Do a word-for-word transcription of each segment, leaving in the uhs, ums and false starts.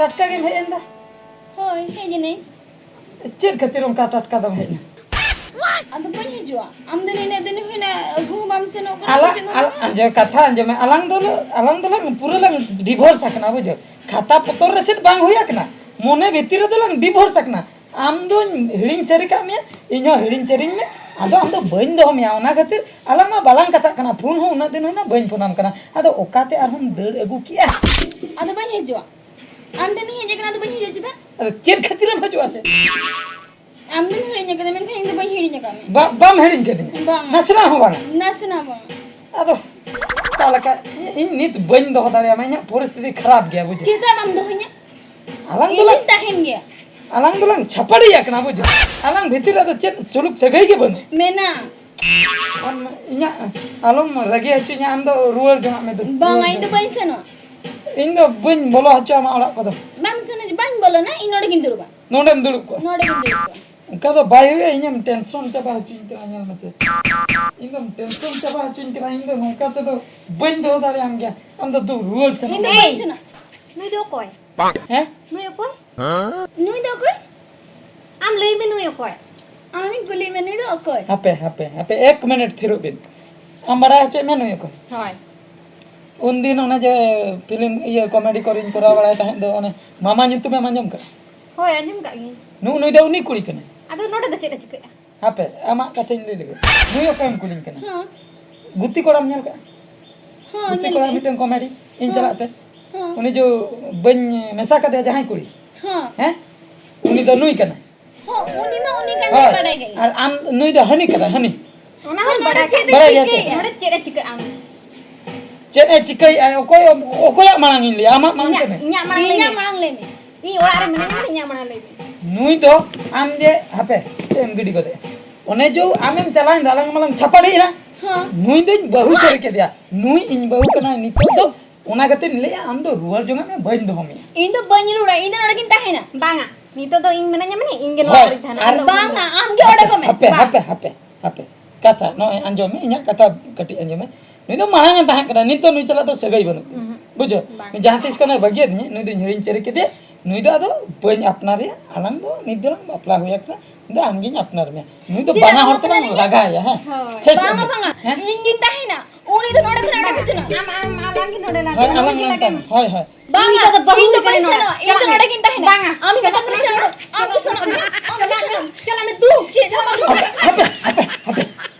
ᱴᱟᱴᱠᱟ ᱜᱮᱢ ᱦᱮᱡ ᱮᱱ ᱫᱚ? ᱦᱳᱭ, ᱦᱮᱡ ᱮᱱᱟᱹᱧ᱾ ᱪᱮᱫ ᱠᱷᱟᱹᱛᱤᱨ ᱚᱱᱠᱟ ᱴᱟᱴᱠᱟ ᱫᱚᱢ ᱦᱮᱡ ᱮᱱᱟ? ᱟᱫᱚ ᱵᱟᱹᱧ ᱦᱤᱡᱩᱜᱼᱟ᱾ ᱟᱢ ᱫᱚ ᱱᱤᱱᱟᱹᱜ ᱫᱤᱱ ᱦᱩᱭᱱᱟ, ᱟᱹᱜᱩ ᱦᱚᱸ ᱵᱟᱢ ᱥᱮᱱᱚᱜ ᱠᱟᱱᱟ, ᱟᱞᱟᱝ, ᱪᱮᱫ ᱦᱚᱸ ᱟᱞᱟᱝ, ᱵᱟᱝ? ᱟᱸᱡᱚᱢ, ᱠᱟᱛᱷᱟ ᱟᱸᱡᱚᱢ ᱢᱮ, ᱟᱞᱟᱝ ᱫᱚ, ᱟᱞᱟᱝ ᱫᱚᱞᱟᱝ ᱯᱩᱨᱟᱹ ᱞᱟᱝ divorce ᱟᱠᱟᱱᱟ, ᱵᱩᱡᱷᱟᱹᱣ᱾ ᱠᱷᱟᱛᱟ ᱯᱚᱛᱚᱨ ᱨᱮ ᱪᱮᱫ ᱵᱟᱝ ᱦᱩᱭ ᱟᱠᱟᱱᱟ, ᱢᱚᱱᱮ ᱵᱷᱤᱛᱤᱨ ᱨᱮᱫᱚ ᱞᱟᱝ divorce ᱟᱠᱟᱱᱟ᱾ ᱟᱢ ᱫᱚᱧ ᱦᱤᱲᱤᱧ ᱥᱟᱹᱨᱤ ᱠᱟᱜ ᱢᱮᱭᱟ, ᱤᱧ ᱦᱚᱸ ᱦᱤᱲᱤᱧ ᱥᱟᱹᱨᱤᱧ ᱢᱮ᱾ ᱟᱫᱚ ᱟᱢ ᱫᱚ ᱵᱟᱹᱧ ᱫᱚᱦᱚ ᱢᱮᱭᱟ, ᱚᱱᱟ ᱠᱷᱟᱹᱛᱤᱨ ᱟᱞᱟᱝ ᱢᱟ ᱵᱟᱞᱟᱝ ᱠᱟᱛᱷᱟᱜ ᱠᱟᱱᱟ, ᱯᱷᱳᱱ ᱦᱚᱸ ᱩᱱᱟᱹᱜ ᱫᱤᱱ ᱦᱩᱭᱱᱟ ᱵᱟᱹᱧ ᱯᱷᱳᱱᱟᱢ ᱠᱟᱱᱟ᱾ ᱟᱫᱚ ᱚᱠᱟᱛᱮ ᱟᱨᱦᱚᱸᱢ ᱫᱟᱹᱲ ᱟᱹᱜᱩ ᱠᱮᱜᱼᱟ? ᱟᱫᱚ ᱵᱟᱹᱧ ᱦᱤᱡᱩᱜᱼᱟ᱾ ᱟᱢ ᱴᱷᱮᱱᱤᱧ ᱦᱮᱡ ᱟᱠᱟᱱᱟ, ᱟᱫᱚ ᱵᱟᱹᱧ ᱦᱤᱡᱩᱜᱼᱟ ᱪᱮᱫᱟᱜ? ᱟᱫᱚ ᱪᱮᱫ ᱠᱷᱟᱹᱛᱤᱨᱮᱢ ᱦᱤᱡᱩᱜᱼᱟ ᱥᱮ? ᱟᱢ ᱫᱚᱢ ᱦᱤᱲᱤᱧ ᱟᱠᱟᱫᱟ, ᱢᱮᱱᱠᱷᱟᱱ ᱤᱧ ᱫᱚ ᱵᱟᱹᱧ ᱦᱤᱲᱤᱧ ᱟᱠᱟᱫ ᱢᱮᱭᱟ᱾ ᱵᱟ-, ᱵᱟᱢ ᱦᱤᱲᱤᱧ ᱠᱟᱫᱤᱧᱟ? ᱵᱟᱝ᱾ ᱱᱟᱥᱮᱱᱟᱜ ᱦᱚᱸ ᱵᱟᱝ? ᱱᱟᱥᱮᱱᱟᱜ ᱵᱟᱝ᱾ ᱟᱫᱚ ᱚᱠᱟ ᱞᱮᱠᱟ? ᱤᱧ, ᱤᱧ ᱱᱤᱛ ᱵᱟᱹᱧ ᱫᱚᱦᱚ ᱫᱟᱲᱮᱭᱟᱢᱟ, ᱤᱧᱟᱹᱜ ᱯᱚᱨᱤᱥᱛᱷᱤᱛᱤ ᱠᱷᱟᱨᱟᱯ ᱜᱮᱭᱟ, ᱵᱩᱡᱷᱟᱹᱣ᱾ ᱪᱮᱫᱟᱜ ᱵᱟᱢ ᱫᱚᱦᱚᱧᱟ? ᱟᱞᱟᱝ ᱤᱧ ᱫᱚᱞᱟᱝ, ᱫᱚᱧ ᱛᱟᱦᱮᱱ ᱜᱮᱭᱟ᱾ ᱟᱞᱟᱝ ᱫᱚᱞᱟᱝ ᱪᱷᱟᱯᱟᱰᱤ ᱟᱠᱟᱱᱟ, ᱵᱩᱡᱷᱟᱹᱣ᱾ ᱟᱞᱟᱝ ᱵᱷᱤᱛᱤᱨ ᱨᱮᱫᱚ ᱪᱮᱫ ᱥᱩᱞᱩᱠ ᱥᱟᱹᱜᱟᱹᱭ ᱜᱮ ᱵᱟᱹᱱᱩᱜ᱾ ᱢᱮᱱᱟᱜ᱾ ᱟᱢ ᱤᱧᱟᱹᱜ ᱟᱞᱚᱢ ᱨᱟᱹᱜᱤ ᱦᱚᱪᱚᱧᱟ, ᱟᱢ ᱫᱚ ᱨᱩᱣᱟᱹᱲ ᱡᱚᱝᱟᱜ ᱢᱮ ᱫᱩ, ᱵᱟᱝᱟ, ᱨᱩᱣᱟᱹᱲ ᱤᱧ ᱫᱚ ᱡᱚᱝ᱾ ᱵᱟᱹᱧ ᱥᱮᱱᱚᱜᱼᱟ᱾ ᱤᱧ ᱫᱚ ᱵᱟᱹᱧ ᱵᱚᱞᱚ ᱦᱚᱪᱚ ᱟᱢᱟ ᱚᱲᱟᱜ ᱠᱚᱫᱚ᱾ ᱵᱟᱢ ᱥᱮᱱᱚᱜ, ᱵᱟᱹᱧ ᱵᱚᱞᱚᱱᱟ, ᱤᱧ ᱱᱚᱰᱮ ᱜᱤᱧ ᱫᱩᱲᱩᱵᱟ᱾ ᱱᱚᱰᱮᱢ ᱫᱩᱲᱩᱵ ᱠᱚᱜᱼᱟ? ᱱᱚᱰᱮ ᱜᱤᱧ ᱫᱩᱲᱩᱵ ᱠᱚᱜᱼᱟ᱾ ᱚᱱᱠᱟ ᱫᱚ ᱵᱟᱭ ᱦᱩᱭᱩᱜᱼᱟ, ᱤᱧᱮᱢ tension ᱪᱟᱵᱟ ᱦᱚᱪᱚᱧ ᱠᱟᱱᱟ, ᱧᱮᱞ ᱢᱮᱥᱮ᱾ ᱤᱧ ᱫᱚᱢ tension ᱪᱟᱵᱟ ᱦᱚᱪᱚᱧ ᱠᱟᱱᱟ, ᱤᱧ ᱫᱚ ᱱᱚᱝᱠᱟ ᱛᱮᱫᱚ ᱵᱟᱹᱧ ᱫᱚᱦᱚ ᱫᱟᱲᱮᱭᱟᱢ ᱜᱮᱭᱟ᱾ ᱟᱢ ᱫᱚ ᱫᱩ ᱨᱩᱣᱟᱹᱲ ᱥᱮᱱᱚᱜ ᱤᱧ ᱫᱚ ᱢᱮ᱾ ᱵᱟᱹᱧ ᱥᱮᱱᱚᱜ᱾ ᱱᱩᱭ ᱫᱚ ᱚᱠᱚᱭ? ᱦᱮᱸ? ᱱᱩᱭ ᱚᱠᱚᱭ? ᱱᱩᱭ ᱫᱚ ᱚᱠᱚᱭ? ᱟᱢ ᱞᱟᱹᱭ ᱢᱮ, ᱱᱩᱭ ᱚᱠᱚᱭ? ᱟᱢᱤᱧ ᱠᱩᱞᱤ ᱢᱮ, ᱱᱩᱭ ᱫᱚ ᱚᱠᱚᱭ? ᱦᱟᱯᱮ, ᱦᱟᱯᱮ, ᱦᱟᱯᱮ, ᱮᱠ ᱢᱤᱱᱤᱴ ᱛᱷᱤᱨᱚᱜ ᱵᱤᱱ᱾ ᱟᱢ ᱵᱟᱲᱟᱭ ᱦᱚᱪᱚᱭᱮᱫ ᱢᱮ ᱱᱩᱭ ᱚᱠᱚᱭ? ᱦᱳᱭ᱾ ᱩᱱᱫᱤᱱ ᱚᱱᱮ ᱡᱮ film, ᱤᱭᱟᱹ, comedy ᱠᱚᱨᱮᱧ ᱠᱚᱨᱟᱣ ᱵᱟᱲᱟᱭ ᱛᱟᱦᱮᱸᱫ ᱫᱚ, ᱚᱱᱮ ᱢᱟᱢᱟ ᱧᱩᱛᱩᱢᱮᱢ ᱟᱸᱡᱚᱢ ᱠᱟᱜᱼᱟ? ᱦᱳᱭ, ᱟᱸᱡᱚᱢ ᱠᱟᱜ ᱜᱤᱭᱟᱹᱧ᱾ ᱱᱩ-, ᱱᱩᱭ ᱫᱚ ᱩᱱᱤ ᱠᱩᱲᱤ ᱠᱟᱱᱟᱭ᱾ ᱟᱫᱚ ᱱᱚᱰᱮ ᱫᱚ ᱪᱮᱫ ᱮ ᱪᱤᱠᱟᱹᱭᱟ? ᱦᱟᱯᱮ, ᱟᱢᱟᱜ ᱠᱟᱛᱷᱟᱧ ᱞᱟᱹᱭ ᱞᱮᱜᱮ᱾ ᱱᱩᱭ ᱚᱠᱚᱭᱮᱢ ᱠᱩᱞᱤᱧ ᱠᱟᱱᱟ? ᱦᱮᱸ᱾ ᱜᱩᱛᱤ ᱠᱚᱲᱟᱢ ᱧᱮᱞ ᱠᱟᱜᱼᱟ? ᱦᱮᱸ, ᱜᱩᱛᱤ ᱧᱮᱞ ᱠᱚᱲᱟ ᱠᱟᱜ ᱢᱤᱫᱴᱮᱱ comedy ᱤᱧ ᱦᱮᱸ᱾ ᱪᱟᱞᱟᱜ ᱛᱮ᱾ ᱦᱮᱸ᱾ ᱩᱱᱤ ᱡᱚ ᱵᱟᱹᱧ ᱢᱮᱥᱟ ᱠᱟᱫᱮᱭᱟ ᱡᱟᱦᱟᱸᱭ ᱠᱩᱲᱤ᱾ ᱦᱮᱸ᱾ ᱦᱮᱸ? ᱩᱱᱤ ᱫᱚ ᱱᱩᱭ ᱠᱟᱱᱟᱭ᱾ ᱦᱚᱸ, ᱩᱱᱤ ᱢᱟ ᱩᱱᱤ ᱠᱟᱱ ᱜᱮ ᱦᱳᱭ᱾ ᱵᱟᱰᱟᱭ ᱜᱮ᱾ ᱟᱨ ᱟᱢ, ᱱᱩᱭ ᱫᱚ ᱦᱟᱹᱱᱤ ᱠᱟᱱᱟᱭ, ᱦᱟᱹᱱᱤ᱾ ᱚᱱᱟ ᱦᱚᱸ ᱱᱚᱰᱮ ᱵᱟᱰᱟᱭ ᱪᱮᱫ ᱜᱮ᱾ ᱮ ᱵᱟᱰᱟᱭ ᱜᱮᱭᱟ ᱪᱤᱠᱟᱹᱭᱮᱫᱼᱟ? ᱪᱮ? ᱱᱚᱰᱮ ᱪᱮᱫ ᱮ ᱪᱤᱠᱟᱹᱜᱼᱟ ᱩᱱᱤ? ᱪᱮᱫ ᱮ ᱪᱤᱠᱟᱹᱭᱮᱫᱼᱟ? ᱚᱠᱚᱭ, ᱚᱠᱚᱭᱟᱜ ᱢᱟᱲᱟᱝ ᱤᱧ ᱞᱟᱹᱭᱟ? ᱟᱢᱟᱜ ᱢᱟᱲᱟᱝ ᱤᱧᱟᱹᱜ, ᱛᱮ ᱢᱮ᱾ ᱤᱧᱟᱹᱜ ᱢᱟᱲᱟᱝ ᱞᱟᱹᱭ ᱤᱧᱟᱹᱜ ᱢᱮ᱾ ᱢᱟᱲᱟᱝ ᱞᱟᱹᱭ ᱢᱮ᱾ ᱤᱧ ᱚᱲᱟᱜ ᱨᱮ ᱢᱮᱱᱟᱹᱧᱟ, ᱤᱧᱟᱹᱜ ᱢᱟᱲᱟᱝ ᱞᱟᱹᱭ ᱢᱮ᱾ ᱱᱩᱭ ᱫᱚ ᱟᱢ ᱡᱮ, ᱦᱟᱯᱮ, ᱪᱮᱫ ᱮᱢ ᱜᱤᱰᱤ ᱜᱚᱫᱮᱜᱼᱟ? ᱚᱱᱮ ᱡᱚ ᱟᱢᱮᱢ ᱪᱟᱞᱟᱣᱮᱱ ᱫᱚ, ᱟᱞᱟᱝ ᱢᱟᱞᱟᱝ ᱪᱷᱟᱯᱟᱰᱤ ᱮᱱᱟ᱾ ᱦᱚᱸ᱾ ᱱᱩᱭ ᱫᱚᱧ ᱵᱟᱹᱦᱩ ᱥᱟᱹᱨᱤ ᱠᱮᱫᱮᱭᱟ᱾ ᱱᱩᱭ ᱤᱧ ᱵᱟᱹᱦᱩ ᱠᱟᱱᱟᱭ ᱱᱤᱛᱚᱜ ᱫᱚ᱾ ᱚᱱᱟ ᱠᱷᱟᱹᱛᱤᱨ ᱤᱧ ᱞᱟᱹᱭᱮᱫᱼᱟ, ᱟᱢ ᱫᱚ ᱨᱩᱣᱟᱹᱲ ᱡᱚᱝᱟᱜ ᱢᱮ, ᱵᱟᱹᱧ ᱫᱚᱦᱚ ᱢᱮᱭᱟ᱾ ᱤᱧ ᱫᱚ ᱵᱟᱹᱧ ᱨᱩᱣᱟᱹᱲᱟ, ᱤᱧ ᱫᱚ ᱱᱚᱰᱮ ᱜᱤᱧ ᱛᱟᱦᱮᱱᱟ᱾ ᱵᱟᱝᱟ, ᱱᱤᱛᱚᱜ ᱫᱚ ᱤᱧ ᱢᱮᱱᱟᱧᱟ, ᱢᱟᱱᱮ ᱤᱧ ᱜᱮ ᱱᱚᱣᱟ ᱦᱳᱭ, ᱨᱤᱧ ᱛᱟᱦᱮᱱᱟ, ᱟᱨ ᱤᱧ ᱫᱚ ᱵᱟᱝᱟ, ᱟᱢ ᱜᱮ ᱚᱰᱚᱠᱚᱜ ᱢᱮ᱾ ᱦᱟᱯᱮ, ᱵᱟᱝ᱾ ᱦᱟᱯᱮ, ᱦᱟᱯᱮ, ᱦᱟᱯᱮ᱾ ᱠᱟᱛᱷᱟ ᱱᱚᱜᱼᱚᱭ ᱟᱸᱡᱚᱢ ᱢᱮ, ᱤᱧᱟᱹᱜ ᱠᱟᱛᱷᱟ ᱠᱟᱹᱴᱤᱡ ᱟᱸᱡᱚᱢ ᱢᱮ᱾ ᱱᱩᱭ ᱫᱚ ᱢᱟᱲᱟᱝ ᱮ ᱛᱟᱦᱮᱸ ᱠᱟᱱᱟ, ᱱᱤᱛᱚᱜ ᱱᱩᱭ ᱥᱟᱞᱟᱜ ᱫᱚ ᱥᱟᱹᱜᱟᱹᱭ ᱵᱟᱹᱱᱩᱜ ᱛᱤᱧᱟ᱾ ᱩᱦᱩᱸ᱾ ᱵᱩᱡᱷᱟᱹᱣ? ᱵᱟᱝ᱾ ᱡᱟᱦᱟᱸ ᱛᱤᱥ ᱠᱷᱚᱱᱮ ᱵᱟᱹᱜᱤᱭᱟᱫᱤᱧᱟ, ᱱᱩᱭ ᱫᱚᱧ ᱦᱤᱲᱤᱧ ᱪᱟᱹᱨᱤ ᱠᱮᱫᱮᱭᱟ᱾ ᱱᱩᱭ ᱫᱚ ᱟᱫᱚ ᱵᱟᱹᱧ ᱟᱯᱱᱟᱨᱮᱭᱟ᱾ ᱟᱞᱟᱝ ᱫᱚ ᱱᱤᱛ ᱫᱚᱞᱟᱝ ᱵᱟᱯᱞᱟ ᱦᱩᱭ ᱟᱠᱟᱱᱟ᱾ ᱤᱧ ᱫᱚ ᱟᱢᱜᱤᱧ ᱟᱯᱱᱟᱨ ᱢᱮᱭᱟ᱾ ᱱᱩᱭ ᱫᱚ ᱪᱮᱫᱟᱜ ᱵᱟᱱᱟ ᱦᱚᱲ ᱵᱟᱯᱞᱟ ᱛᱮᱞᱟᱝ ᱞᱟᱹᱜᱤᱫ? ᱞᱟᱜᱟᱭᱟ, ᱦᱮᱸ? ᱦᱳᱭ᱾ ᱪᱮᱫ, ᱪᱮᱫ? ᱵᱟᱝᱟ, ᱵᱟᱝᱟ᱾ ᱦᱮᱸ? ᱤᱧ ᱜᱤᱧ ᱛᱟᱦᱮᱱᱟ᱾ ᱩᱱᱤ ᱫᱚ ᱱᱚᱰᱮ ᱠᱷᱚᱱᱟᱜ ᱚᱰᱚᱠ ᱦᱚᱪᱚ ᱱᱟ᱾ ᱟᱢ, ᱟᱢ ᱟᱞᱟᱝ ᱜᱮ ᱱᱚᱰᱮ ᱞᱟᱝ ᱦᱳᱭ, ᱛᱟᱦᱮᱱᱟ᱾ ᱟᱞᱟᱝ ᱩᱱᱤ ᱞᱟᱝ ᱞᱟᱹᱜᱤᱫ ᱛᱟᱦᱮᱱᱟ᱾ ᱦᱳᱭ, ᱦᱳᱭ᱾ ᱵᱟᱝᱟ, ᱤᱧ ᱫᱚ ᱵᱟᱹᱧ ᱤᱧ ᱫᱚ ᱵᱟᱹᱧ ᱥᱮᱱᱚᱜᱼᱟ᱾ ᱥᱮᱱᱚᱜᱼᱟ᱾ ᱤᱧ ᱫᱚ ᱪᱟᱞᱟᱜ ᱱᱚᱰᱮ ᱜᱤᱧ ᱛᱟᱦᱮᱱᱟ᱾ ᱵᱟᱝᱟ, ᱟᱢ ᱪᱟᱞᱟᱜ ᱪᱟᱞᱟᱜ ᱢᱮ᱾ ᱟᱢ ᱜᱮ ᱥᱮᱱᱚᱜ ᱢᱮ᱾ ᱟᱢ ᱜᱮ ᱥᱮᱱᱚᱜ ᱢᱮ᱾ ᱪᱟᱞᱟᱜ ᱢᱮ ᱛᱩ᱾ ᱪᱮᱫ ᱦᱚᱸ ᱵᱟᱝ᱾ ᱦᱟᱯᱮ, ᱦᱟᱯᱮ, ᱦᱟᱯᱮ, ᱦᱟᱯᱮ᱾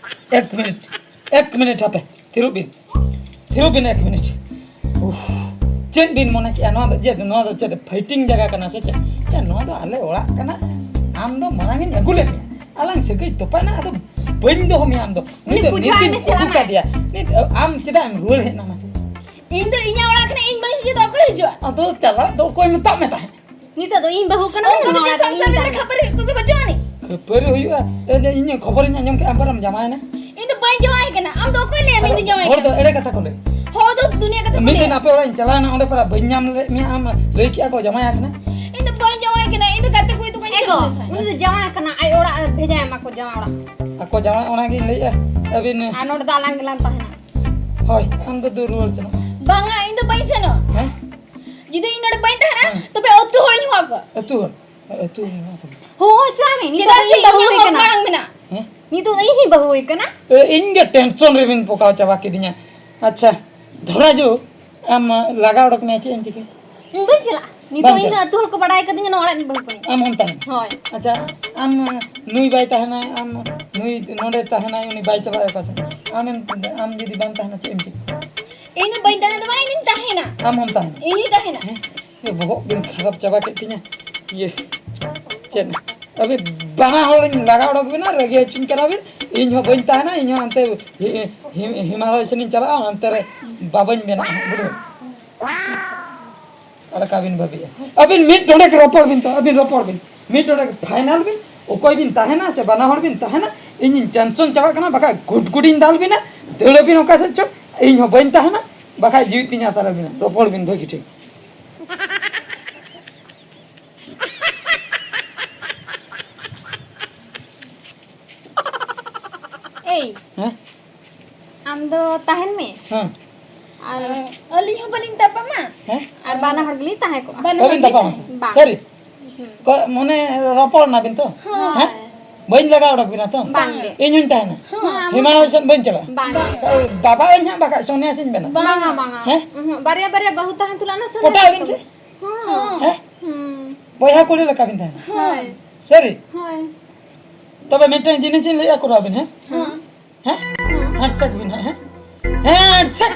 ᱮᱠ ᱢᱤᱱᱤᱴ, ᱮᱠ ᱢᱤᱱᱤᱴ ᱦᱟᱯᱮ᱾ ᱛᱷᱤᱨᱚᱜ ᱵᱤᱱ, ᱛᱷᱤᱨᱚᱜ ᱵᱤᱱ ᱮᱠ ᱢᱤᱱᱤᱴ᱾ ᱩᱯᱷ, ᱪᱮᱫ ᱵᱤᱱ ᱢᱚᱱᱮ ᱠᱮᱜᱼᱟ? ᱱᱚᱣᱟ ᱫᱚ ᱪᱮᱫ, ᱱᱚᱣᱟ ᱫᱚ ᱪᱮᱫ ᱯᱷᱟᱭᱴᱤᱝ ᱡᱟᱭᱜᱟ ᱠᱟᱱᱟ ᱥᱮ ᱪᱮᱫ? ᱪᱮᱫ, ᱱᱚᱣᱟ ᱫᱚ ᱟᱞᱮ ᱚᱲᱟᱜ ᱠᱟᱱᱟ᱾ ᱟᱢ ᱫᱚ ᱢᱟᱲᱟᱝ ᱤᱧ ᱟᱹᱜᱩ ᱞᱮᱫ ᱢᱮᱭᱟ, ᱟᱞᱟᱝ ᱥᱟᱹᱜᱟᱹᱭ ᱛᱚᱯᱟᱭᱱᱟ, ᱟᱫᱚ ᱵᱟᱹᱧ ᱫᱚᱦᱚ ᱢᱮᱭᱟ ᱟᱢ ᱫᱚ᱾ ᱱᱩᱭ ᱩᱱᱤ ᱫᱚ ᱱᱤᱛ ᱵᱩᱡᱷᱟᱹᱣ ᱫᱤᱱ ᱢᱮ, ᱪᱟᱞᱟᱜ ᱟᱹᱜᱩ ᱢᱮ᱾ ᱠᱟᱫᱮᱭᱟ᱾ ᱱᱤᱛ ᱟᱢ ᱪᱮᱫᱟᱜ ᱮᱢ ᱨᱩᱣᱟᱹᱲ ᱦᱮᱡ ᱮᱱᱟ ᱢᱟᱥᱮ? ᱤᱧ ᱫᱚ ᱤᱧᱟᱹᱜ ᱚᱲᱟᱜ ᱠᱟᱱᱟ, ᱤᱧ ᱵᱟᱹᱧ ᱦᱤᱡᱩᱜ ᱫᱚ ᱚᱠᱚᱭ ᱦᱤᱡᱩᱜᱼᱟ? ᱟᱫᱚ ᱪᱟᱞᱟᱜ ᱫᱚ ᱚᱠᱚᱭ ᱢᱮᱛᱟᱜ ᱢᱮ ᱛᱟᱦᱮᱸᱫ? ᱱᱤᱛᱚᱜ ᱫᱚ ᱤᱧ ᱵᱟᱹᱦᱩ ᱠᱟᱱᱟ, ᱚᱱᱠᱟ ᱱᱚᱣᱟ ᱥᱮ ᱚᱲᱟᱜ ᱨᱮ ᱥᱟᱢᱱᱮ ᱤᱧ ᱨᱮ ᱛᱟᱦᱮᱱᱟ᱾ ᱠᱷᱟᱹᱯᱟᱹᱨᱤ ᱠᱚᱜᱮ ᱵᱟᱹᱪᱩᱜ ᱟᱹᱱᱤᱡ᱾ ᱠᱷᱟᱹᱯᱟᱹᱨᱤ ᱦᱩᱭᱩᱜᱼᱟ? ᱮ, ᱤᱧ ᱠᱷᱚᱵᱚᱨᱤᱧ ᱟᱸᱡᱚᱢ ᱠᱮᱫᱼᱟ, ᱟᱢ ᱯᱟᱨᱮᱢ ᱡᱟᱶᱟᱭᱮᱱᱟ᱾ ᱤᱧ ᱫᱚ ᱵᱟᱹᱧ ᱡᱟᱶᱟᱭ ᱠᱟᱱᱟ, ᱟᱢ ᱫᱚ ᱚᱠᱚᱭ ᱞᱟᱹᱭᱟᱢ ᱤᱧ ᱫᱚ ᱡᱟᱶᱟᱭ ᱦᱚᱲ ᱫᱚ ᱠᱟᱱᱟ? ᱮᱲᱮ ᱠᱟᱛᱷᱟ ᱠᱚ ᱞᱟᱹᱭ᱾ ᱦᱚᱲ ᱫᱚ ᱫᱩᱱᱤᱭᱟᱹ ᱠᱟᱛᱷᱟ ᱠᱚ ᱢᱤᱫ ᱫᱤᱱ ᱞᱟᱹᱭᱟ᱾ ᱟᱯᱮ ᱚᱲᱟᱜ ᱤᱧ ᱪᱟᱞᱟᱣᱮᱱᱟ, ᱚᱸᱰᱮ ᱯᱟᱨᱟ ᱵᱟᱹᱧ ᱧᱟᱢ ᱞᱮᱫ ᱢᱮᱭᱟ, ᱟᱢ ᱞᱟᱹᱭ ᱠᱮᱜᱼᱟ ᱠᱚ ᱡᱟᱶᱟᱭ ᱟᱠᱟᱱᱟ᱾ ᱤᱧ ᱫᱚ ᱵᱟᱹᱧ ᱡᱟᱶᱟᱭ ᱠᱟᱱᱟ, ᱤᱧ ᱫᱚ ᱜᱟᱛᱮ ᱠᱩᱲᱤ ᱛᱟᱠᱚᱧ ᱮ ᱜᱚ, ᱪᱟᱞᱟᱣ ᱞᱮᱱᱟ᱾ ᱩᱱᱤ ᱫᱚ ᱡᱟᱶᱟᱭ ᱠᱟᱱᱟ, ᱟᱡ ᱚᱲᱟᱜ ᱵᱷᱮᱡᱟᱭᱮᱢᱟ ᱠᱚ ᱡᱟᱶᱟᱭ ᱚᱲᱟᱜ᱾ ᱟᱠᱚ ᱡᱟᱶᱟᱭ ᱚᱲᱟᱜ ᱜᱤᱧ ᱞᱟᱹᱭᱮᱜᱼᱟ᱾ ᱟᱹᱵᱤᱱ ᱟᱨ ᱱᱚᱰᱮ ᱫᱚ ᱟᱞᱟᱝ ᱜᱮᱞᱟᱝ ᱛᱟᱦᱮᱱᱟ᱾ ᱦᱳᱭ, ᱟᱢ ᱫᱚ ᱫᱩ ᱨᱩᱣᱟᱹᱲ ᱪᱟᱞᱟᱜ ᱢᱮ᱾ ᱵᱟᱝᱟ, ᱤᱧ ᱫᱚ ᱵᱟᱹᱧ ᱥᱮᱱᱚᱜ᱾ ᱦᱮᱸ? ᱡᱩᱫᱤ ᱤᱧ ᱱᱚᱰᱮ ᱵᱟᱹᱧ ᱛᱟᱦᱮᱱᱟ, ᱦᱮᱸ᱾ ᱛᱚᱵᱮ ᱟᱹᱛᱩ ᱦᱚᱲᱤᱧ ᱦᱚᱦᱚ ᱟᱠᱚᱣᱟ᱾ ᱟᱹᱛᱩ ᱦᱚᱲ? ᱟᱹᱛᱩ ᱦᱚᱲ ᱦᱚᱦᱚ ᱟᱠᱚᱣᱟ᱾ ᱦᱚᱦᱚ ᱦᱚᱪᱚᱣᱟᱭ ᱢᱮ, ᱱᱤᱛᱚᱜ ᱪᱮᱫᱟᱜ ᱫᱚ ᱥᱮ ᱤᱧ ᱵᱟᱹᱦᱩ ᱤᱧᱟᱹᱜ ᱦᱩᱭ ᱦᱚᱠ ᱠᱟᱱᱟ᱾ ᱢᱟᱲᱟᱝ ᱢᱮᱱᱟᱜᱼᱟ᱾ ᱦᱮᱸ? ᱱᱤᱛᱚᱜ ᱫᱚ ᱤᱧ ᱦᱚᱸ ᱵᱟᱹᱦᱩ ᱦᱩᱭ ᱠᱟᱱᱟ᱾ ᱮ, ᱤᱧ ᱜᱮ ᱴᱮᱱᱥᱚᱱ ᱨᱮᱵᱤᱱ ᱯᱚᱠᱟᱣ ᱪᱟᱵᱟ ᱠᱤᱫᱤᱧᱟ᱾ ᱟᱪᱪᱷᱟ, ᱫᱷᱚᱨᱟ ᱡᱳ, ᱟᱢ ᱞᱟᱜᱟ ᱚᱰᱚᱠ ᱢᱮᱭᱟ, ᱪᱮᱫ ᱮᱢ ᱪᱤᱠᱟᱹᱭᱟ? ᱤᱧ ᱵᱟᱹᱧ ᱪᱟᱞᱟᱜᱼᱟ᱾ ᱱᱤᱛᱚᱜ ᱵᱟᱢ ᱤᱧ ᱪᱟᱞᱟᱜᱼᱟ? ᱟᱹᱛᱩ ᱦᱚᱲ ᱠᱚ ᱵᱟᱰᱟᱭ ᱠᱟᱹᱫᱤᱧᱟ, ᱱᱚᱣᱟ ᱚᱲᱟᱜ ᱨᱤᱧ ᱵᱟᱹᱦᱩ ᱠᱟᱹᱱᱟᱹᱧ᱾ ᱟᱢ ᱦᱚᱸᱢ ᱛᱟᱦᱮᱱᱟ? ᱦᱳᱭ᱾ ᱟᱪᱪᱷᱟ, ᱟᱢ, ᱱᱩᱭ ᱵᱟᱭ ᱛᱟᱦᱮᱱᱟᱭ, ᱟᱢ, ᱱᱩᱭ ᱱᱚᱰᱮ ᱛᱟᱦᱮᱱᱟᱭ, ᱩᱱᱤ ᱵᱟᱭ ᱪᱟᱞᱟᱜᱼᱟ ᱚᱠᱟ ᱥᱮᱫ? ᱟᱢᱮᱢ, ᱟᱢ ᱡᱩᱫᱤ ᱵᱟᱢ ᱛᱟᱦᱮᱱᱟ, ᱪᱮᱫ ᱮᱢ ᱪᱤᱠᱟᱹᱭᱟ? ᱤᱧ ᱫᱚ ᱵᱟᱹᱧ ᱛᱟᱦᱮᱱᱟ, ᱫᱚ ᱵᱟᱝ, ᱤᱧ ᱫᱚᱧ ᱛᱟᱦᱮᱱᱟ᱾ ᱟᱢ ᱦᱚᱸᱢ ᱛᱟᱦᱮᱱᱟ? ᱤᱧ ᱦᱚᱸᱧ ᱛᱟᱦᱮᱱᱟ᱾ ᱦᱮᱸ? ᱤᱭᱟᱹ, ᱵᱚᱦᱚᱜ ᱵᱤᱱ ᱠᱷᱟᱨᱟᱯ ᱪᱟᱵᱟ ᱠᱮᱫ ᱛᱤᱧᱟ᱾ ᱤᱭᱟᱹ, ᱪᱮᱫ? ᱟᱹᱵᱤᱱ ᱵᱟᱱᱟ ᱦᱚᱲᱤᱧ ᱞᱟᱜᱟ ᱚᱰᱚᱠ ᱵᱤᱱᱟ, ᱨᱟᱹᱜᱤ ᱦᱚᱪᱚᱧ ᱠᱟᱱᱟ ᱵᱤᱱ᱾ ᱤᱧ ᱦᱚᱸ ᱵᱟᱹᱧ ᱛᱟᱦᱮᱱᱟ, ᱤᱧ ᱦᱚᱸ ᱦᱟᱱᱛᱮ ᱦᱤ-, ᱦᱤ-, ᱦᱤᱢᱟᱞᱚᱭ ᱥᱮᱱᱤᱧ ᱪᱟᱞᱟᱜᱼᱟ, ᱦᱟᱱᱛᱮ ᱨᱮ ᱵᱟᱵᱟᱧ ᱵᱮᱱᱟᱜᱼᱟ, ᱵᱩᱰᱷᱟᱹ᱾ ᱚᱠᱟ ᱞᱮᱠᱟ ᱵᱤᱱ ᱵᱷᱟᱹᱵᱤᱭᱮᱫᱼᱟ? ᱟᱹᱵᱤᱱ ᱢᱤᱫ ᱰᱚᱸᱰᱮᱠ ᱨᱚᱯᱚᱲ ᱵᱤᱱ ᱛᱚ, ᱟᱹᱵᱤᱱ ᱨᱚᱯᱚᱲ ᱵᱤᱱ᱾ ᱢᱤᱫ ᱰᱚᱸᱰᱮᱠ ᱯᱷᱟᱭᱱᱟᱞ ᱵᱤᱱ, ᱚᱠᱚᱭ ᱵᱤᱱ ᱛᱟᱦᱮᱱᱟ ᱥᱮ ᱵᱟᱱᱟ ᱦᱚᱲ ᱵᱤᱱ ᱛᱟᱦᱮᱱᱟ? ᱤᱧᱤᱧ ᱴᱮᱱᱥᱚᱱ ᱪᱟᱵᱟᱜ ᱠᱟᱱᱟ, ᱵᱟᱠᱷᱟᱡ ᱜᱩᱰ ᱜᱩᱰᱤᱧ ᱫᱟᱞ ᱵᱤᱱᱟ, ᱫᱟᱹᱲ ᱟᱹᱵᱤᱱ ᱚᱠᱟ ᱥᱮᱫ ᱪᱚ, ᱤᱧ ᱦᱚᱸ ᱵᱟᱹᱧ ᱛᱟᱦᱮᱱᱟ, ᱵᱟᱠᱷᱟᱡ ᱡᱤᱣᱤ ᱛᱤᱧ ᱦᱟᱛᱟᱣ ᱟᱹᱵᱤᱱᱟ᱾ ᱨᱚᱯᱚᱲ ᱵᱤᱱ ᱵᱷᱟᱹᱜᱤ ᱴᱷᱤᱠ᱾ ᱮᱭ, ᱦᱮᱸ? ᱟᱢ ᱫᱚ ᱛᱟᱦᱮᱱ ᱢᱮ᱾ ᱦᱮᱸ᱾ ᱟᱨ ᱟᱹᱞᱤᱧ ᱦᱚᱸ ᱵᱟᱹᱞᱤᱧ ᱛᱟᱯᱟᱢᱟ᱾ ᱦᱮᱸ? ᱟᱨ ᱵᱟᱱᱟ ᱦᱚᱲ ᱜᱮᱞᱤᱧ ᱛᱟᱦᱮᱸ ᱠᱚᱜᱼᱟ᱾ ᱵᱟᱱᱟ ᱵᱟᱹᱵᱤᱱ ᱦᱚᱲ ᱜᱮ ᱛᱟᱯᱟᱢᱟ? ᱛᱟᱦᱮᱸ᱾ ᱵᱟᱝ᱾ ᱥᱟᱹᱨᱤ? ᱦᱩᱸ᱾ ᱠᱚ-, ᱢᱟᱱᱮ ᱨᱚᱯᱚᱲ ᱱᱟᱵᱤᱱ ᱛᱚ? ᱦᱳᱭ᱾ ᱦᱮᱸ? ᱵᱟᱹᱧ ᱞᱟᱜᱟᱣ ᱚᱰᱚᱠ ᱵᱤᱱᱟ ᱛᱚ? ᱵᱟᱝ ᱜᱮ᱾ ᱤᱧ ᱦᱚᱸᱧ ᱛᱟᱦᱮᱱᱟ᱾ ᱦᱮᱸ᱾ ᱦᱮᱢᱟ ᱦᱚᱸ ᱥᱮᱫ ᱵᱟᱹᱧ ᱪᱟᱞᱟᱜᱼᱟ? ᱵᱟᱝ᱾ ᱮ, ᱵᱟᱵᱟ ᱟᱹᱧ ᱦᱟᱸᱜ ᱵᱟᱠᱷᱟᱡ ᱥᱚᱱᱱᱟᱥᱤᱧ ᱵᱮᱱᱟ᱾ ᱵᱟᱝᱟ, ᱵᱟᱝᱟ᱾ ᱦᱮᱸ? ᱩᱦᱩᱸ, ᱵᱟᱨᱭᱟ ᱵᱟᱨᱭᱟ ᱵᱟᱹᱦᱩ ᱛᱟᱦᱮᱸ ᱛᱩᱞᱩᱡ ᱚᱱᱟ ᱥᱚᱱᱱᱟᱥᱤ ᱯᱚᱴᱟᱜ ᱟᱹᱵᱤᱱ ᱫᱚ᱾ ᱥᱮ? ᱦᱮᱸ᱾ ᱦᱮᱸ? ᱦᱩᱸ᱾ ᱵᱚᱭᱦᱟ ᱠᱩᱲᱤ ᱞᱮᱠᱟ ᱵᱤᱱ ᱛᱟᱦᱮᱱᱟ᱾ ᱦᱳᱭ᱾ ᱥᱟᱹᱨᱤ? ᱦᱳᱭ᱾ ᱛᱚᱵᱮ ᱢᱤᱫᱴᱟᱝ ᱡᱤᱱᱤᱥ ᱤᱧ ᱞᱟᱹᱭᱟ, ᱠᱚᱨᱟᱣ ᱵᱤᱱ, ᱦᱮᱸ? ᱦᱮᱸ᱾ ᱦᱮᱸ? ᱦᱮᱸᱰᱥᱮᱠ ᱵᱤᱱ ᱦᱟᱸᱜ, ᱦᱮᱸ? ᱦᱮᱸᱰᱥᱮᱠ!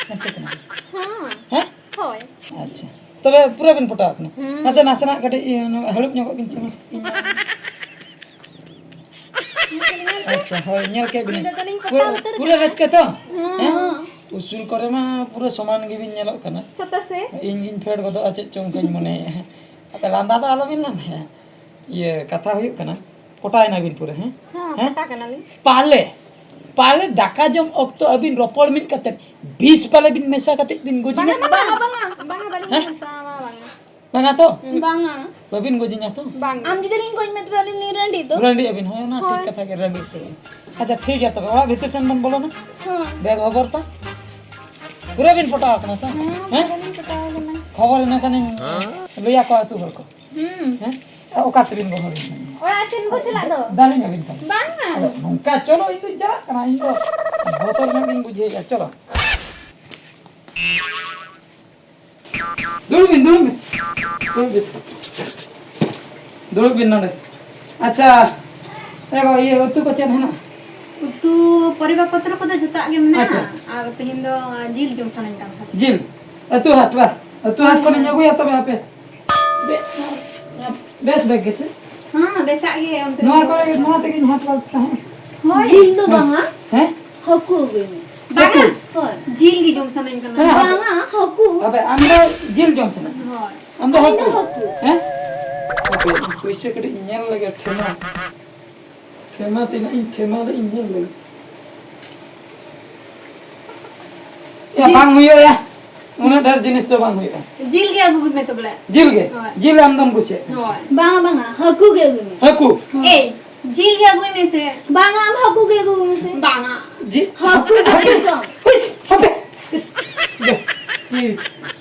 ᱦᱮᱸᱰᱥᱮᱠ ᱠᱟᱱᱟ᱾ ᱦᱮᱸ᱾ ᱦᱮᱸ? ᱦᱳᱭ᱾ ᱟᱪᱪᱷᱟ᱾ ᱛᱚᱵᱮ ᱯᱩᱨᱟᱹ ᱵᱤᱱ ᱯᱚᱴᱟᱣ ᱠᱟᱱᱟ? ᱦᱩᱸ᱾ ᱢᱟᱥᱮ ᱱᱟᱥᱮᱱᱟᱜ ᱠᱟᱹᱴᱤᱡ ᱤᱭᱟᱹ, ᱱᱚᱣᱟ ᱦᱟᱹᱲᱩᱵ ᱧᱚᱜᱚᱜ ᱵᱤᱱ ᱥᱮ ᱢᱟᱥᱮ᱾ ᱤᱧ ᱟᱪᱪᱷᱟ, ᱦᱳᱭ, ᱧᱮᱞ ᱠᱮᱫ ᱵᱤᱱᱟᱹᱧ᱾ ᱯᱩᱨᱟᱹ, ᱯᱩᱨᱟᱹ ᱨᱟᱹᱥᱠᱟᱹ ᱛᱚ? ᱦᱩᱸ᱾ ᱦᱮᱸ? ᱩᱥᱩᱞ ᱠᱚᱨᱮ ᱢᱟ ᱯᱩᱨᱟᱹ ᱥᱚᱢᱟᱱ ᱜᱮᱵᱤᱱ ᱧᱮᱞᱚᱜ ᱠᱟᱱᱟ᱾ ᱥᱟᱛᱟ ᱥᱮ? ᱤᱧ ᱜᱤᱧ ᱯᱷᱮᱰ ᱜᱚᱫᱚᱜᱼᱟ ᱪᱮᱫ ᱪᱚᱝ ᱚᱱᱠᱟᱧ ᱢᱚᱱᱮᱭᱮᱫᱼᱟ᱾ ᱟᱯᱮ ᱞᱟᱸᱫᱟ ᱫᱚ ᱟᱞᱚᱵᱤᱱ ᱞᱟᱸᱫᱟᱭᱟ᱾ ᱤᱭᱟᱹ, ᱠᱟᱛᱷᱟ ᱦᱩᱭᱩᱜ ᱠᱟᱱᱟ, ᱯᱚᱴᱟᱭ ᱱᱟᱵᱤᱱ ᱯᱩᱨᱟᱹ, ᱦᱮᱸ? ᱦᱮᱸ, ᱦᱮᱸ? ᱯᱚᱴᱟ ᱠᱟᱱᱟᱞᱤᱧ᱾ ᱯᱟᱞᱮ, ᱯᱟᱞᱮ ᱫᱟᱠᱟ ᱡᱚᱢ ᱚᱠᱛᱚ ᱟᱹᱵᱤᱱ ᱨᱚᱯᱚᱲ ᱢᱤᱫ ᱠᱟᱛᱮ ᱵᱤᱥ ᱯᱟᱞᱮ ᱵᱤᱱ ᱢᱮᱥᱟ ᱠᱟᱛᱮ ᱵᱤᱱ ᱜᱩᱡᱤᱧᱟ? ᱵᱟᱝᱟ, ᱵᱟᱝᱟ, ᱵᱟᱝᱟ, ᱵᱟᱝᱟ, ᱵᱟᱹᱞᱤᱧ ᱦᱮᱸ? ᱢᱮᱥᱟᱣᱟ, ᱵᱟᱝᱟ᱾ ᱵᱟᱝᱟ ᱛᱚ? ᱵᱟᱝᱟ᱾ ᱵᱟᱹᱵᱤᱱ ᱜᱩᱡᱤᱧᱟ ᱛᱚ? ᱵᱟᱝ᱾ ᱟᱢ ᱡᱩᱫᱤ ᱞᱤᱧ ᱜᱩᱡ ᱢᱮ, ᱛᱚᱵᱮ ᱟᱹᱞᱤᱧ ᱞᱤᱧ ᱨᱟᱺᱰᱤᱜ ᱫᱚ? ᱨᱟᱺᱰᱤᱜ ᱟᱹᱵᱤᱱ, ᱦᱳᱭ, ᱚᱱᱟ ᱴᱷᱤᱠ ᱦᱳᱭ᱾ ᱠᱟᱛᱷᱟ ᱜᱮ, ᱨᱟᱺᱰᱤᱜ ᱛᱟᱹᱵᱤᱱ᱾ ᱟᱪᱪᱷᱟ, ᱴᱷᱤᱠ ᱜᱮᱭᱟ ᱛᱚᱵᱮ, ᱚᱲᱟᱜ ᱵᱷᱤᱛᱤᱨ ᱥᱮᱱ ᱵᱚᱱ ᱵᱚᱞᱚᱱᱟ᱾ ᱦᱮᱸ᱾ ᱵᱮᱥ ᱠᱷᱚᱵᱚᱨ ᱛᱚ? ᱦᱮᱸ, ᱦᱮᱸ? ᱵᱟᱹᱞᱤᱧ ᱯᱚᱴᱟᱣ ᱠᱟᱱᱟ᱾ ᱠᱷᱚᱵᱚᱨ ᱤᱱᱟᱹ ᱠᱷᱟᱱᱤᱧ ᱞᱟᱹᱭ ᱟᱠᱚᱣᱟ ᱟᱹᱛᱩ ᱦᱚᱲ ᱠᱚ᱾ ᱦᱩᱸ᱾ ᱦᱮᱸ? ᱚᱠᱟ ᱛᱮᱵᱤᱱ ᱜᱚᱦᱚᱲ ᱤᱧ ᱠᱟᱱᱟ? ᱚᱲᱟᱜ ᱥᱮᱱ ᱵᱚ ᱪᱟᱞᱟᱜ ᱫᱚ᱾ ᱫᱟᱞᱤᱧ ᱟᱹᱵᱤᱱ ᱠᱟᱱᱟ᱾ ᱵᱟᱝᱟ᱾ ᱟᱫᱚ ᱱᱚᱝᱠᱟ ᱪᱚᱞᱚ, ᱤᱧ ᱫᱚᱧ ᱪᱟᱞᱟᱜ ᱠᱟᱱᱟ, ᱤᱧ ᱫᱚ ᱵᱚᱛᱚᱨ ᱧᱚᱜ ᱜᱤᱧ ᱵᱩᱡᱷᱟᱹᱣᱮᱫᱼᱟ, ᱪᱚᱞᱚ᱾ ᱫᱩᱲᱩᱵ ᱵᱤᱱ, ᱫᱩᱲᱩᱵ ᱵᱤᱱ᱾ ᱫᱩᱲᱩᱵ ᱵᱤᱱ᱾ ᱫᱩᱲᱩᱵ ᱵᱤᱱ ᱱᱚᱰᱮ᱾ ᱟᱪᱪᱷᱟ, ᱮ ᱜᱚ, ᱤᱭᱟᱹ, ᱩᱛᱩ ᱠᱚ ᱪᱮᱫ ᱦᱮᱱᱟᱜ? ᱩᱛᱩ, ᱯᱚᱨᱤᱵᱟ ᱯᱚᱛᱨᱚ ᱠᱚᱫᱚ ᱡᱚᱛᱚᱣᱟᱜ ᱜᱮ ᱢᱮᱱᱟᱜᱼᱟ᱾ ᱟᱪᱪᱷᱟ᱾ ᱟᱨ ᱛᱮᱦᱮᱧ ᱫᱚ ᱡᱤᱞ ᱡᱚᱢ ᱥᱟᱱᱟᱧ ᱠᱟᱱ ᱛᱟᱦᱮᱸᱫ᱾ ᱡᱤᱞ? ᱟᱹᱛᱩ ᱦᱟᱴ ᱵᱟ? ᱟᱹᱛᱩ ᱦᱟᱴ ᱦᱳᱭ, ᱠᱷᱚᱱᱤᱧ ᱦᱳᱭ᱾ ᱟᱹᱜᱩᱭᱟ ᱛᱚᱵᱮ ᱦᱟᱯᱮ᱾ ᱵᱮ-, ᱵᱮᱥ ᱵᱮᱜᱽ ᱜᱮᱥᱮ? ᱦᱮᱸ, ᱵᱮᱥᱟᱜ ᱜᱮ ᱚᱱᱛᱮ ᱱᱚᱣᱟ ᱫᱚ᱾ ᱠᱚᱨᱮ, ᱱᱚᱣᱟ ᱛᱮᱜᱮᱧ ᱦᱟᱴ ᱵᱟᱲᱟ ᱛᱟᱦᱮᱸᱫ᱾ ᱦᱳᱭ᱾ ᱡᱤᱞ ᱫᱚ ᱦᱮᱸ᱾ ᱵᱟᱝᱟ, ᱦᱮᱸ? ᱦᱟᱹᱠᱩ ᱟᱹᱜᱩᱭ ᱢᱮ᱾ ᱵᱟᱝᱟ᱾ ᱦᱟᱹᱠᱩ? ᱦᱳᱭ᱾ ᱡᱤᱞ ᱜᱮ ᱡᱚᱢ ᱥᱟᱱᱟᱧ ᱠᱟᱱᱟ᱾ ᱦᱮᱸ, ᱦᱟᱹᱠᱩ᱾ ᱵᱟᱝᱟ, ᱦᱟᱹᱠᱩ᱾ ᱟᱵᱮ, ᱟᱢ ᱫᱚ ᱡᱤᱞ ᱡᱚᱢ ᱥᱟᱱᱟᱧ ᱠᱟᱱᱟ᱾ ᱦᱳᱭ᱾ ᱟᱢ ᱫᱚ ᱟᱹᱞᱤᱧ ᱫᱚ ᱦᱟᱹᱠᱩ᱾ ᱦᱟᱹᱠᱩ᱾ ᱦᱮᱸ? ᱟᱵᱮ, ᱯᱩᱭᱥᱟᱹ ᱠᱟᱹᱴᱤᱡ ᱤᱧ ᱧᱮᱞ ᱞᱮᱜᱮ, ᱴᱷᱮᱢᱟ᱾ ᱴᱷᱮᱢᱟ ᱛᱤᱱᱟᱹᱜ ᱤᱧ ᱴᱷᱮᱢᱟ ᱞᱮ ᱤᱧ ᱧᱮᱞ ᱞᱮᱜᱮ᱾ ᱭᱟ, ᱡᱤᱞ᱾ ᱵᱟᱝ ᱦᱩᱭᱩᱜᱼᱟ ᱭᱟ᱾ ᱩᱱᱟᱹᱜ ᱰᱷᱮᱨ ᱡᱤᱱᱤᱥ ᱫᱚ ᱵᱟᱝ ᱦᱩᱭᱩᱜᱼᱟ᱾ ᱡᱤᱞ ᱜᱮ ᱟᱹᱜᱩᱭ ᱢᱮ ᱛᱚᱵᱮ᱾ ᱡᱤᱞ ᱜᱮ? ᱦᱳᱭ᱾ ᱡᱤᱞ ᱟᱢ ᱫᱚᱢ ᱠᱩᱥᱤᱭᱟᱜ ᱠᱟᱱᱟ? ᱦᱳᱭ᱾ ᱵᱟᱝᱟ, ᱵᱟᱝᱟ, ᱦᱟᱹᱠᱩ ᱜᱮ ᱟᱹᱜᱩᱭ ᱢᱮ᱾ ᱦᱟᱹᱠᱩ? ᱦᱳᱭ᱾ ᱮᱭ, ᱡᱤᱞ ᱜᱮ ᱟᱹᱜᱩᱭ ᱢᱮᱥᱮ᱾ ᱵᱟᱝᱟ, ᱟᱢ ᱦᱟᱹᱠᱩ ᱜᱮ ᱟᱹᱜᱩ ᱢᱮᱥᱮ᱾ ᱵᱟᱝᱟ᱾ ᱡᱤᱞ ᱦᱟᱹᱠᱩ ᱜᱮ ᱦᱟᱯᱮ, ᱡᱤᱞ ᱫᱚ᱾ ᱦᱩᱭ, ᱦᱟᱯᱮ᱾ ᱛᱤ,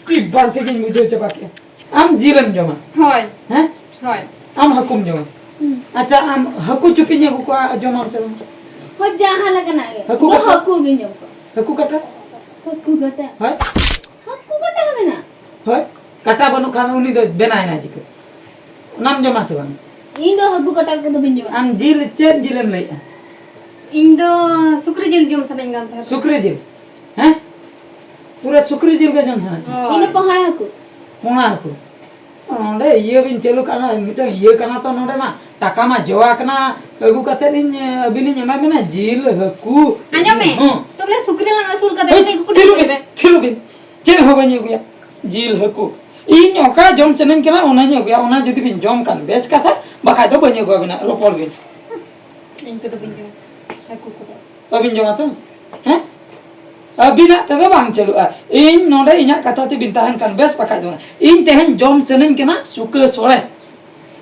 ᱛᱤ ᱵᱟᱝ ᱴᱷᱤᱠᱤᱧ ᱵᱩᱡᱷᱟᱹᱣ ᱪᱟᱵᱟ ᱠᱮᱫᱼᱟ᱾ ᱟᱢ ᱡᱤᱞᱮᱢ ᱡᱚᱢᱟ? ᱦᱳᱭ᱾ ᱦᱮᱸ? ᱦᱳᱭ᱾ ᱟᱢ ᱦᱟᱹᱠᱩᱢ ᱡᱚᱢᱟ? ᱦᱩᱸ᱾ ᱟᱪᱪᱷᱟ, ᱟᱢ ᱦᱟᱹᱠᱩ ᱪᱩᱯᱤᱧ ᱟᱹᱜᱩ ᱠᱚᱣᱟ, ᱡᱚᱢᱟᱢ ᱥᱮ ᱵᱟᱝ? ᱦᱳᱭ, ᱡᱟᱦᱟᱸ ᱞᱮᱠᱟᱱᱟᱜ ᱜᱮ᱾ ᱦᱟᱹᱠᱩ ᱤᱧ ᱫᱚ ᱠᱟᱴᱟ? ᱦᱟᱹᱠᱩ ᱜᱤᱧ ᱡᱚᱢ ᱠᱚᱣᱟ᱾ ᱦᱟᱹᱠᱩ ᱠᱟᱴᱟ? ᱦᱟᱹᱠᱩ ᱠᱟᱴᱟ᱾ ᱦᱳᱭ᱾ ᱦᱟᱹᱠᱩ ᱠᱟᱴᱟ ᱦᱚᱸ ᱢᱮᱱᱟᱜᱼᱟ? ᱦᱳᱭ᱾ ᱠᱟᱴᱟ ᱵᱟᱹᱱᱩᱜ ᱠᱷᱟᱱ ᱩᱱᱤ ᱫᱚ ᱵᱮᱱᱟᱣ ᱮᱱᱟᱭ ᱪᱤᱠᱟᱹ? ᱚᱱᱟᱢ ᱡᱚᱢᱟ ᱥᱮ ᱵᱟᱝ? ᱤᱧ ᱫᱚ ᱦᱟᱹᱠᱩ ᱠᱟᱴᱟ ᱠᱚᱫᱚ ᱵᱟᱹᱧ ᱡᱚᱢᱟ᱾ ᱟᱢ ᱡᱤᱞ, ᱪᱮᱫ ᱡᱤᱞᱮᱢ ᱞᱟᱹᱭᱮᱫᱼᱟ? ᱤᱧ ᱫᱚ ᱥᱩᱠᱨᱤ ᱡᱤᱞ ᱡᱚᱢ ᱥᱟᱱᱟᱧ ᱠᱟᱱ ᱛᱟᱦᱮᱸᱫ᱾ ᱥᱩᱠᱨᱤ ᱡᱤᱞ? ᱦᱮᱸ? ᱯᱩᱨᱟᱹ ᱥᱩᱠᱨᱤ ᱡᱤᱞ ᱜᱮ ᱡᱚᱢ ᱥᱟᱱᱟᱧ? ᱦᱳᱭ᱾ ᱤᱧ ᱫᱚ ᱯᱚᱦᱲᱟ ᱦᱟᱹᱠᱩ᱾ ᱯᱚᱦᱲᱟ ᱦᱟᱹᱠᱩ? ᱱᱚᱰᱮ ᱤᱭᱟᱹ ᱵᱤᱱ ᱪᱟᱹᱞᱩ ᱠᱟᱜᱼᱟ, ᱢᱤᱫᱴᱟᱝ ᱤᱭᱟᱹ ᱠᱟᱱᱟ ᱛᱚ ᱱᱚᱰᱮ ᱢᱟ, ᱴᱟᱠᱟ ᱢᱟ ᱡᱚ ᱟᱠᱟᱱᱟ, ᱟᱹᱜᱩ ᱠᱟᱛᱮᱫ ᱞᱤᱧ, ᱟᱹᱵᱤᱱ ᱞᱤᱧ ᱮᱢᱟ ᱵᱤᱱᱟ ᱡᱤᱞ, ᱦᱟᱹᱠᱩ᱾ ᱟᱸᱡᱚᱢ ᱢᱮ, ᱦᱚᱸ᱾ ᱛᱚᱵᱮ ᱥᱩᱠᱨᱤ ᱞᱟᱝ ᱟᱹᱥᱩᱞ ᱠᱟᱫᱮ, ᱦᱮᱸ, ᱩᱱᱤ ᱠᱩᱠᱞᱤ ᱛᱷᱤᱨᱚᱜ ᱠᱚᱯᱮ ᱵᱤᱱ, ᱢᱮ᱾ ᱛᱷᱤᱨᱚᱜ ᱵᱤᱱ, ᱪᱮᱫ ᱦᱚᱸ ᱵᱟᱹᱧ ᱟᱹᱜᱩᱭᱟ, ᱡᱤᱞ, ᱦᱟᱹᱠᱩ᱾ ᱤᱧ ᱚᱠᱟ ᱡᱚᱢ ᱥᱟᱱᱟᱧ ᱠᱟᱱᱟ ᱚᱱᱟᱧ ᱟᱹᱜᱩᱭᱟ, ᱚᱱᱟ ᱡᱩᱫᱤ ᱵᱤᱱ ᱡᱚᱢ ᱠᱷᱟᱱ ᱵᱮᱥ ᱠᱟᱛᱷᱟ, ᱵᱟᱠᱷᱟᱡ ᱫᱚ ᱵᱟᱹᱧ ᱟᱹᱜᱩ ᱟᱵᱤᱱᱟ, ᱨᱚᱯᱚᱲ ᱵᱤᱱ᱾ ᱤᱧ ᱠᱚᱫᱚ ᱵᱟᱹᱧ ᱡᱚᱢᱟ, ᱦᱟᱹᱠᱩ ᱠᱚᱫᱚ᱾ ᱵᱟᱹᱵᱤᱱ ᱡᱚᱢᱟ ᱛᱚ? ᱦᱮᱸ? ᱟᱹᱵᱤᱱᱟᱜ ᱛᱮᱫᱚ ᱵᱟᱝ ᱪᱟᱹᱞᱩᱜᱼᱟ᱾ ᱤᱧ ᱱᱚᱰᱮ ᱤᱧᱟᱹᱜ ᱠᱟᱛᱷᱟ ᱛᱮᱵᱤᱱ ᱛᱟᱦᱮᱱ ᱠᱷᱟᱱ ᱵᱮᱥ, ᱵᱟᱠᱷᱟᱡ ᱫᱚ ᱵᱟᱝ᱾ ᱤᱧ ᱛᱮᱦᱮᱧ ᱡᱚᱢ ᱥᱟᱱᱟᱧ ᱠᱟᱱᱟ ᱥᱩᱠᱟᱹ ᱥᱚᱲᱮ᱾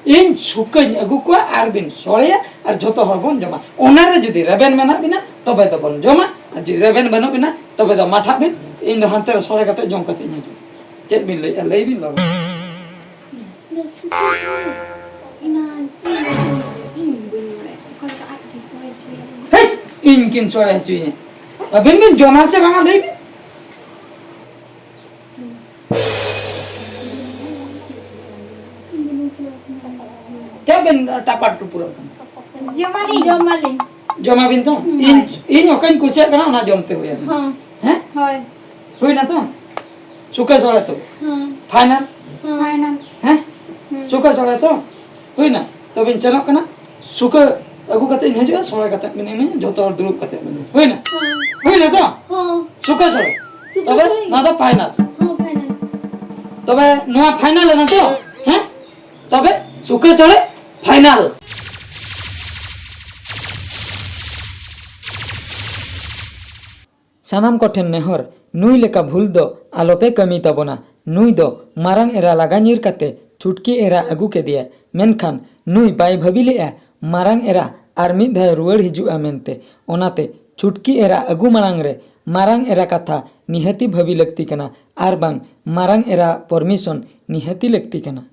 ᱤᱧ ᱥᱩᱠᱟᱹᱧ ᱟᱹᱜᱩ ᱠᱚᱣᱟ ᱟᱨ ᱵᱤᱱ ᱥᱚᱲᱮᱭᱟ ᱟᱨ ᱡᱷᱚᱛᱚ ᱦᱚᱲ ᱵᱚᱱ ᱡᱚᱢᱟ᱾ ᱚᱱᱟᱨᱮ ᱡᱩᱫᱤ ᱨᱮᱵᱮᱱ ᱢᱮᱱᱟᱜ ᱵᱤᱱᱟ, ᱛᱚᱵᱮ ᱫᱚᱵᱚᱱ ᱡᱚᱢᱟ, ᱟᱨ ᱡᱩᱫᱤ ᱨᱮᱵᱮᱱ ᱵᱟᱹᱱᱩᱜ ᱵᱤᱱᱟ, ᱛᱚᱵᱮ ᱫᱚ ᱢᱟᱴᱷᱟᱜ ᱵᱤᱱ, ᱤᱧ ᱫᱚ ᱦᱟᱱᱛᱮ ᱨᱮ ᱥᱚᱲᱮ ᱠᱟᱛᱮ ᱡᱚᱢ ᱠᱟᱛᱮ ᱤᱧ ᱦᱤᱡᱩᱜᱼᱟ᱾ ᱪᱮᱫ ᱵᱤᱱ ᱞᱟᱹᱭᱮᱫᱼᱟ? ᱞᱟᱹᱭ ᱵᱤᱱ ᱵᱟᱵᱟ᱾ ᱤᱧ ᱵᱟᱹᱧ ᱵᱟᱲᱟᱭᱟ, ᱤᱧ ᱵᱟᱹᱧ ᱵᱟᱲᱟᱭᱟ᱾ ᱚᱠᱟ ᱞᱮᱠᱟ ᱟᱡ ᱜᱮ ᱥᱚᱲᱮ ᱦᱚᱪᱚᱭᱟ᱾ ᱦᱮᱸ, ᱤᱧ ᱠᱤᱱ ᱥᱚᱲᱮ ᱦᱚᱪᱚᱭᱤᱧᱟ᱾ ᱟᱹᱵᱤᱱ ᱵᱤᱱ ᱡᱚᱢᱟ ᱥᱮ ᱵᱟᱝᱟ, ᱞᱟᱹᱭ ᱵᱤᱱ? ᱪᱮᱫ ᱵᱤᱱ ᱴᱟᱯᱟᱨ ᱴᱩᱯᱩᱨᱚᱜ ᱠᱟᱱᱟ? ᱡᱚᱢᱟᱞᱤᱧ᱾ ᱡᱚᱢᱟᱞᱤᱧ᱾ ᱡᱚᱢᱟᱵᱤᱱ ᱛᱚ? ᱦᱩᱸ᱾ ᱤᱧ, ᱤᱧ ᱚᱠᱟᱧ ᱠᱩᱥᱤᱭᱟᱜ ᱠᱟᱱᱟ, ᱚᱱᱟ ᱡᱚᱢ ᱛᱮ ᱦᱩᱭᱩᱜᱼᱟ᱾ ᱦᱚᱸ᱾ ᱦᱮᱸ? ᱦᱳᱭ᱾ ᱦᱩᱭᱱᱟ ᱛᱚ? ᱥᱩᱠᱟᱹ ᱥᱚᱲᱮ ᱛᱚ? ᱦᱚᱸ᱾ ᱯᱷᱟᱭᱱᱟᱞ? ᱦᱚᱸ᱾ ᱯᱷᱟᱭᱱᱟᱞ᱾ ᱦᱮᱸ? ᱦᱩᱸ᱾ ᱥᱩᱠᱟᱹ ᱥᱚᱲᱮ ᱛᱚ? ᱦᱩᱭᱱᱟ? ᱛᱚᱵᱮᱧ ᱥᱮᱱᱚᱜ ᱠᱟᱱᱟ᱾ ᱥᱩᱠᱟᱹ ᱟᱹᱜᱩ ᱠᱟᱛᱮ ᱤᱧ ᱦᱤᱡᱩᱜᱼᱟ, ᱥᱚᱲᱮ ᱠᱟᱛᱮ ᱵᱤᱱ ᱤᱢᱟᱹᱧᱟ, ᱡᱷᱚᱛᱚ ᱦᱚᱲ ᱫᱩᱲᱩᱵ ᱠᱟᱛᱮ ᱵᱚᱱ ᱡᱚᱢᱟ᱾ ᱦᱩᱭᱱᱟ? ᱦᱚᱸ᱾ ᱦᱩᱭᱱᱟ ᱛᱚ? ᱦᱚᱸ᱾ ᱥᱩᱠᱟᱹ ᱥᱚᱲᱮ᱾ ᱥᱩᱠᱟᱹ ᱛᱚᱵᱮ ᱥᱚᱲᱮ᱾ ᱱᱚᱣᱟ ᱫᱚ ᱯᱷᱟᱭᱱᱟᱞ᱾ ᱦᱚᱸ, ᱯᱷᱟᱭᱱᱟᱞ᱾ ᱛᱚᱵᱮ ᱱᱚᱣᱟ ᱯᱷᱟᱭᱱᱟᱞ ᱮᱱᱟ ᱛᱚ? ᱦᱮᱸ? ᱛᱚᱵᱮ ᱥᱩᱠᱟᱹ ᱥᱚᱲᱮ ᱯᱷᱟᱭᱱᱟᱞ᱾ ᱥᱟᱱᱟᱢ ᱠᱚᱴᱷᱮᱱ ᱱᱮᱦᱚᱨ, ᱱᱩᱭ ᱞᱮᱠᱟ ᱵᱷᱩᱞ ᱫᱚ ᱟᱞᱚᱯᱮ ᱠᱟᱹᱢᱤ ᱛᱟᱵᱚᱱᱟ᱾ ᱱᱩᱭ ᱫᱚ ᱢᱟᱨᱟᱝ ᱮᱨᱟ ᱞᱟᱜᱟ ᱧᱤᱨ ᱠᱟᱛᱮ ᱪᱷᱩᱴᱠᱤ ᱮᱨᱟ ᱟᱹᱜᱩ ᱠᱮᱫᱮᱭᱟ, ᱢᱮᱱᱠᱷᱟᱱ ᱱᱩᱭ ᱵᱟᱭ ᱵᱷᱟᱹᱵᱤ ᱞᱮᱫᱼᱟ ᱢᱟᱨᱟᱝ ᱮᱨᱟ ᱟᱨ ᱢᱤᱫ ᱫᱷᱟᱣ ᱨᱩᱣᱟᱹᱲ ᱦᱤᱡᱩᱜᱼᱟ ᱢᱮᱱᱛᱮ᱾ ᱚᱱᱟᱛᱮ ᱪᱷᱩᱴᱠᱤ ᱮᱨᱟ ᱟᱹᱜᱩ ᱢᱟᱲᱟᱝ ᱨᱮ ᱢᱟᱨᱟᱝ ᱮᱨᱟ ᱠᱟᱛᱷᱟ ᱱᱤᱦᱟᱹᱛᱤ ᱵᱷᱟᱹᱵᱤ ᱞᱟᱹᱠᱛᱤ ᱠᱟᱱᱟ, ᱟᱨ ᱵᱟᱝ ᱢᱟᱨᱟᱝ ᱮᱨᱟ ᱯᱚᱨᱢᱤᱥᱚᱱ ᱱᱤᱦᱟᱹᱛᱤ ᱞᱟᱹᱠᱛᱤ ᱠᱟᱱᱟ᱾